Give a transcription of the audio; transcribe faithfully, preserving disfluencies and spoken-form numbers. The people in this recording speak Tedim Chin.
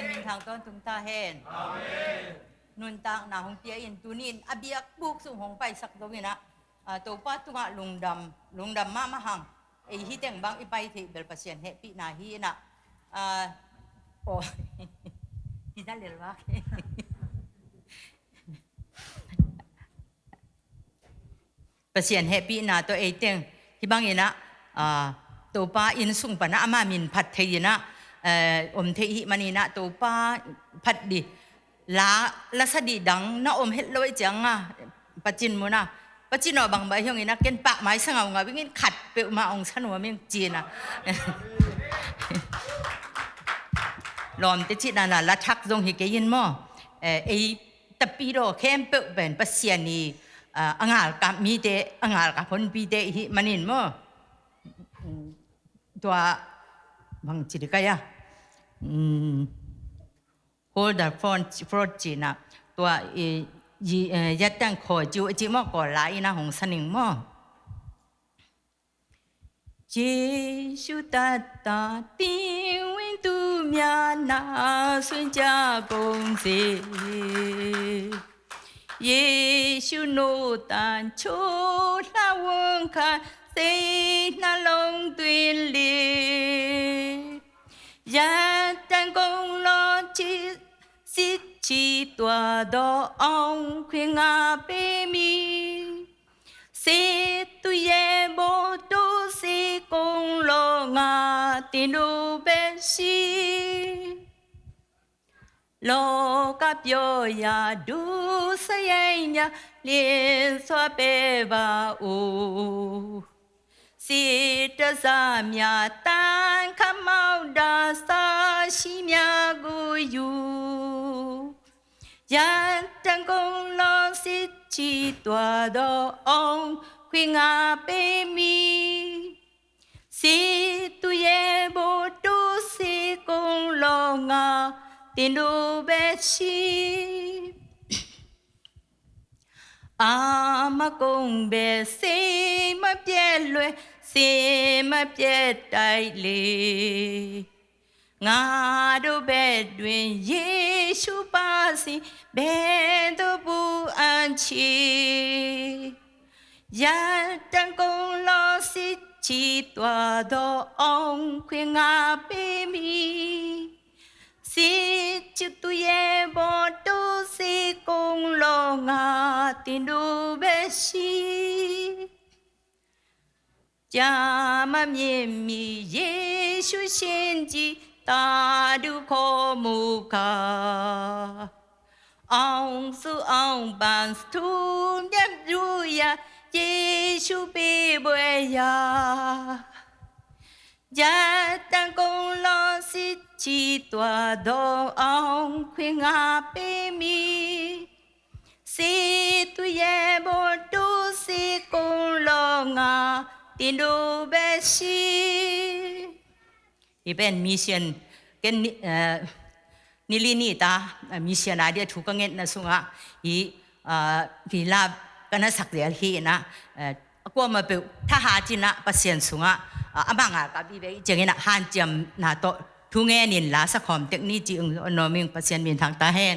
Minthang tawntung ta hen. Nuntakna hong pia in, tuni in a biakbuk sung hong paisak zongin ah, ah, Topa tungah lungdam, lungdam mahmah hang. Ei hi teng bang i pai theih bel Pasian hehpihna hi in ah, ah, oh, hi ta lel vak. Pasian hehpihna tawh ei teng hih bangin ah, ah, Topa inn sung pan ah ama min phat thei in ah, eh, om thei hih manin ah Topa phat dih, la, la sa dih dang na om het lo ahih ciangin ah, pacin mun ah, pacin aw bang bang hi hong in ah, ken pah mai sa ngaungau ing in, khat peuhmah hong sa nuam ing ci in ah. Lawmte cihna la thak zong hi kei in maw. Eh, ei Tapidaw khempeuh pen Pasian i, ah, a ngalkap mite, a ngalkap honpite i hih manin maw. Tua bang ci dih kei a, um, hold the front, front ci in ah, tua i, i, eh, yattang khawi ciu, ci maw, Kawl la in ah hong sa ning maw. Jesu 的大地，唯独မျက်နှာစွန့်ကြကုန်စေ။ ယေရှု နှုတ်သံချိုးလှဝန်ခံစိတ်နှလုံးသွင်းလေ။ ယံတန်ကုန်လောချစ်စစ်ချီသွားသောအောင်ခွင့်ငါပေးမည်။ စစ်သူရဲ့ဘိုးတို့စစ်ကုန်းလောကတင်တို့ပဲရှိ။ လောကပြောရာဒုစရိုက်များလင်းစွာပဲပါအို။ စစ်တစားများတန်ခမောက်တာစာရှိများကိုယူ။ ယံတန်ကုန်လောစစ်ချီသွားသောအောင်ခွင့်ငါပေးမည်။ စစ်သူရဲ့ဘိုးတို့စစ်ကုန်းလောကတင်တို့ပဲရှိ။ အာမကုန်ပဲစိတ်မပြတ်လွယ်စိတ်မပြတ်တိုက်လေ။ ငါတို့ဘက်တွင်ယေရှုပါစေဘယ်သို့ပူအပ်ချီ။ ယံတန်ကုန်လောစစ်ချီသွားသောအောင်ခွင့်ငါပေးမည်။ စစ်ချီသူရဲ့ဘိုးတို့စစ်ကုန်းလောကတင်တို့ပဲရှိ။ ကြာမမြင်မီယေရှုရှင်ကြီးသာဓုခေါ်မူကား။ အောင်စုအောင်ပန်းသူမြတ်လူရာယေရှုပေးပွဲရာ။ ယံတန်ကုန်လောစစ်ချီသွားသောအောင်ခွင့်ငါပေးမည်။ စစ်သူရဲ့ဘိုးတို့စစ်ကုန်းလောကတင်တို့ပဲရှိ။ ဒီပင်မီးရှင်း ကဲ နံၣ်လီနံၣ်တာ မီးရှင်း အဒီးထုကငဲ့နစုငါ ဒီ ဒီလပ်ကနစက်ဒီးဟိန အကွာမပူ ထဟါကျိန ပစံၣ်စုငါ အမငါကဘိဘဲ ကျိန ဟန်ကျိန ထုငဲ့နံၣ်လါစခီၣ်တ့ၢ်နံၣ်ကျိ နီၢ်မံၣ် ပစံၣ်မံၣ်ထီၣ်တၢ်ဟဲၣ်